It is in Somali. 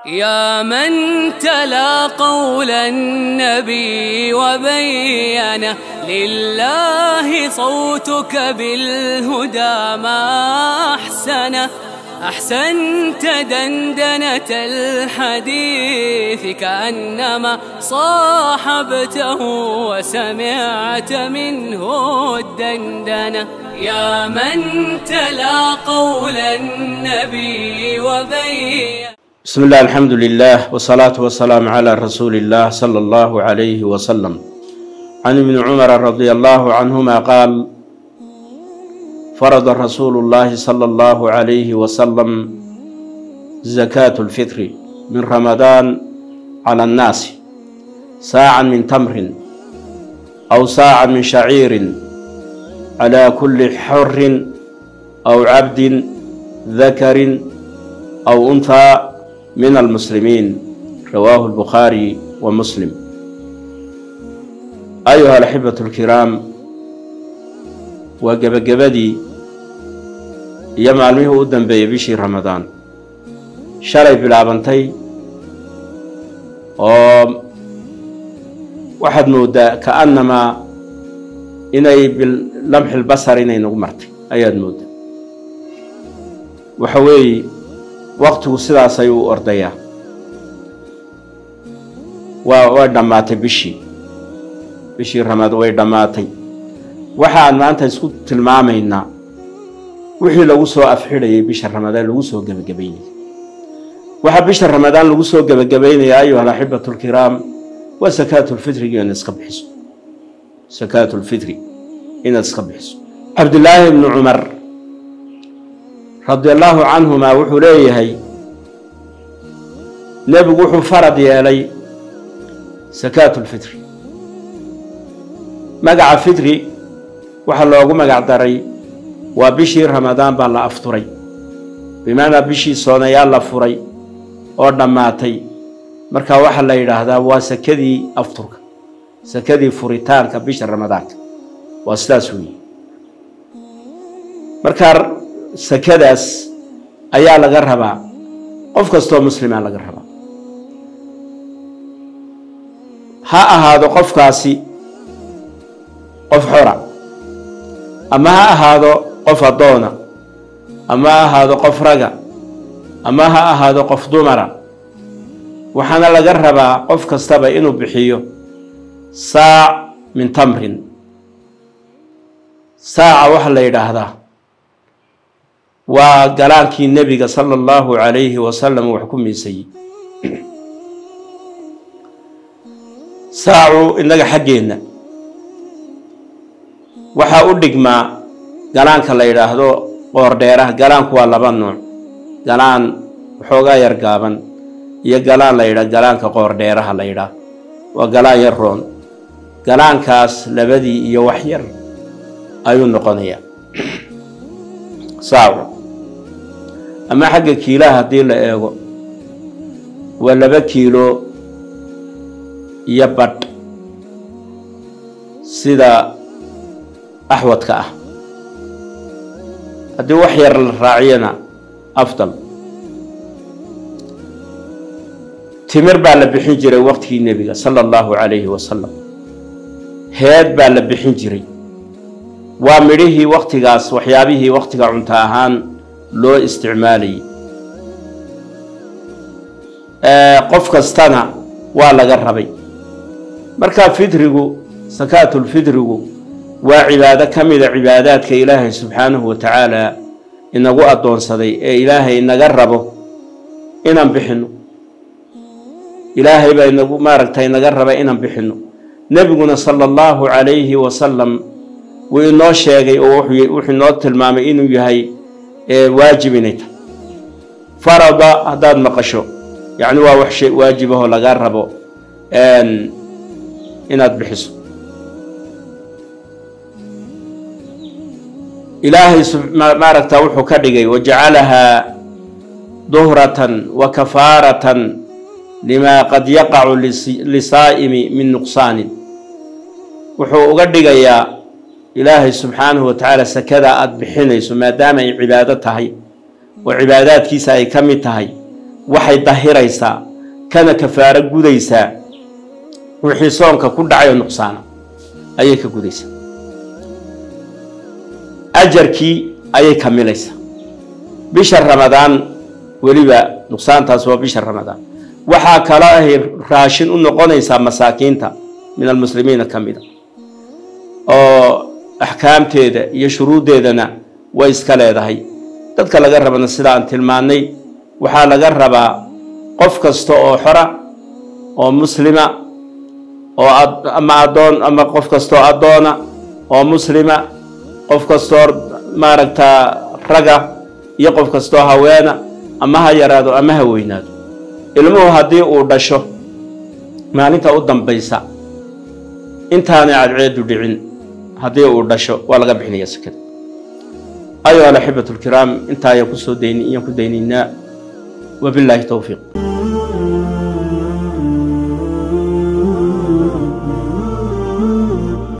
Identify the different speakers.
Speaker 1: يا من تلا قول النبي وبين لله صوتك بالهدى ما أحسن أحسنت دندنة الحديث كأنما صاحبته وسمعت منه الدندنة. يا من تلا قول النبي وبين.
Speaker 2: بسم الله، الحمد لله، والصلاة والسلام على رسول الله صلى الله عليه وسلم. عن ابن عمر رضي الله عنهما قال: فرض رسول الله صلى الله عليه وسلم زكاة الفطر من رمضان على الناس ساعا من تمر أو ساعا من شعير على كل حر أو عبد ذكر أو أنثى من المسلمين. رواه البخاري ومسلم. أيها الأحبة الكرام، وقبقبدي iyo maalmihii u dambeeyey bishii Ramadaan shalay bilaabantay, oo waxaad mooddaa ka'annamaa inay bilamxil basar inay nagu martay ayaad mooddaa. Waxa weeye waqtigu sidaas ayuu u ordayaa. Way dhammaatay bishii Ramadaan way dhammaatay. Waxaan maanta isku tilmaamaynaa wixii lagu soo afxidhayay bisha Ramadaan, lagu soo gebagabaynayay. Waxaa bisha Ramadaan lagu soo gebagabaynaya, ayuha alaxibatu alkiraam, waa sakaatulfitrigi inaad iska bixiso. Sakaatulfitri inaad iska bixiso. Cabdillaahi ibnu Cumar radia allaahu canhumaa wuxuu leeyahay: nebigu wuxuu farad yeelay sakaatulfitri. Magaca fitri waxaa loogu magac daray waa bishii Ramadaan baa la afturay, bimacnaa bishii soonayaal la furay oo dhammaatay. Marka waxaa la yidhaahdaa waa sakadii afturka, sakadii furitaanka bisha Ramadaanka, waa sidaas weeye. Markaa sakadaas ayaa laga rabaa qof kastoo muslimaa laga rabaa, ha ahaado qofkaasi qof xora ama ha ahaado qof addoona ama ha ahaado qof raga ama ha ahaado qof dumara. Waxaana laga rabaa qof kastaba inuu bixiyo saac min tamrin. Saaca waxaa la yidhaahdaa waa galaankii nebiga sala allahu calayhi wasalam wax ku miisayey. Saacu innaga xaggeenna waxaa u dhigmaa galaanka la yidhaahdo qoordheeraha. Galaanku waa laba nuuc: galaan waxoogaa yar gaaban iyo galaan la yidhaah galaanka qoordheeraha la yidhaah, waa galaan yar roon. Galaankaas labadii iyo wax yar ayuu noqonayaa saacu. Ama xagga kiilaha haddii la eego waa 2 kiilo iyo badh sida axwadka ah, haddii wax yar la raaciyana afdal. Timir baa la bixin jiray waqtigii nebiga sala allahu calayhi wasalam, heed baa la bixin jiray. Waa midhihii waqtigaas, waxyaabihii waqtiga cunto ahaan loo isticmaalayay. Qof kastana waa laga rabay. Markaa fitrigu, sakaatulfitrigu, waa cibaado ka mida cibaadaadka Ilaahay subxaanahu wa tacaala inagu addoonsaday ee Ilaahay inaga rabo inaan bixinno. Ilaahay baa inagu maaragtay inaga raba inaan bixinno. Nebiguna sala allahu calayhi wasalam wuu inoo sheegay oo wuxuu inoo tilmaamay inuu yahay waajib inay tahay. Farada haddaad maqasho, yacni waa wax shay waajibahoo laga rabo inaad bixiso. Ilaahay maaragta wuxuu ka dhigay wajacalahaa duhratan wa kafaaratan limaa qad yaqacu lisaa'imi min nuqsaanin. Wuxuu uga dhigayaa Ilaahay subxaanahu wa tacaala sakada aada bixinayso, maadaama ay cibaado tahay oo cibaadaadkiisa ay ka mid tahay, Waxay dahiraysaa kana kafaaro gudaysaa wixii soonka ku dhacay oo nuqsaana ayay ka gudaysaa, ajarkii ayay kamilaysaa bisha Ramadaan. Weliba nuqsaantaas waa bisha Ramadaan. Waxaa kalo ahay raashin u noqonaysaa masaakiinta min almuslimiina ka mida, oo axkaamteeda iyo shuruuddeedana way iska leedahay. Dadka laga rabana sida aan tilmaannay, waxaa laga rabaa qof kasta oo xora oo muslima oo ama addoon, ama qof kastaoo addoona oo muslima, qof kastoo maaragtaa raga iyo qof kastoo haweena, ama ha yaraado ama ha weynaado. Ilmuhu haddii uu dhasho maalinta u dambaysa intaanay cadceedu dhicin haddii uu dhasho, waa laga bixinaya sekada. Ayuha alaxibatu alkiraam, intaa ayaan kusoo dayn iyaan ku daynaynaa. Wabillaahi towfiiq.